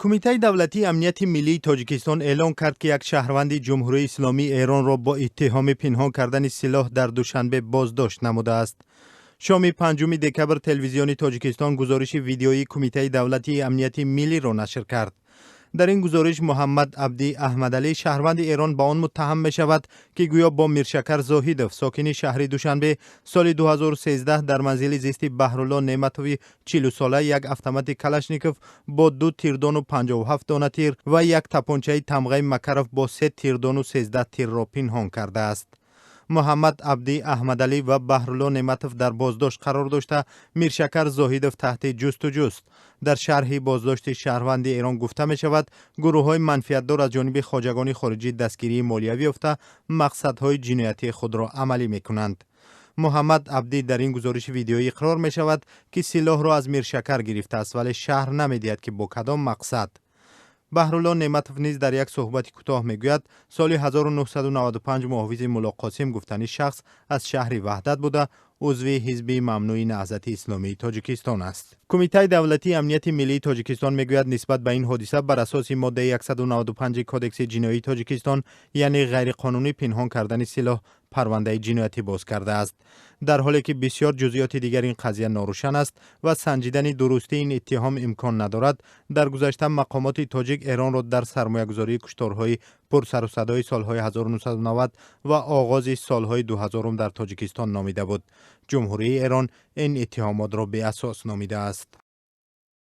Кумитаи давлатии амнияти миллии Тоҷикистон эълон кард, ки як шаҳрванди Ҷумҳурии Исломии Эронро бо иттиҳоми пинҳон кардани силоҳ дар Душанбе боздошт намудааст. Шоми 5 декабр Телевизиони Тоҷикистон гузориши видеоии Кумитаи давлатии амнияти миллиро нашр кард. Дар ин гузориш Муҳаммад Абдӣ Аҳмадалӣ, шаҳрванди Эрон, ба он муттаҳам мешавад, ки гӯё бо Миршакар Зоҳидов, сокини шаҳри Душанбе, соли 2013 дар манзили зисти Баҳрулло Неъматови 40-сола як автомати Калашников бо ду тирдону 57 дона тир ва як тапончаи тамғаи Макаров бо се тирдону 13 тирро пинҳон кардааст. Муҳаммад Абдӣ Аҳмадалӣ ва Баҳрулло Неъматов дар боздошт қарор дошта, Миршакар Зоҳидов таҳти ҷустуҷӯст. Дар шарҳи боздошти шаҳрванди Эрон гуфта мешавад, гурӯҳҳои манфиатдор аз ҷониби хоҷагони хориҷӣ дастгирии молиявӣ ёфта, мақсадҳои ҷиноятии худро амалӣ мекунанд. Муҳаммад Абдӣ дар ин гузориши видеоӣ иқрор мешавад, ки силоҳро аз Миршакар гирифтааст, вале шарҳ намедиҳад, ки бо кадом мақсад. Баҳрулло Неъматов низ дар як суҳбати кӯтоҳ мегӯяд, соли 1995 муҳофизи Муллоқосим гуфтани шахс аз шаҳри Ваҳдат буда, узви ҳизби мамнӯи Наҳзати Исломии Тоҷикистон аст. Кумитаи давлатии амнияти миллии Тоҷикистон мегӯяд, нисбат ба ин ҳодиса бар асоси моддаи 195 Кодекси ҷиноии Тоҷикистон, яъне ғайриқонунӣ пинҳон кардани силоҳ, парвандаи ҷиноятӣ боз кардааст. Дар ҳоле ки бисёр ҷузъиёти дигари ин қазия норӯшан аст ва санҷидани дурустии ин иттиҳом имкон надорад, дар гузашта мақомоти тоҷик Эронро дар сармоягузории кушторҳои пурсарусадои солҳои 1990 ва оғози солҳои 2000 дар Тоҷикистон номида буд. Ҷумҳурии Эрон ин иттиҳомотро беасос номидааст.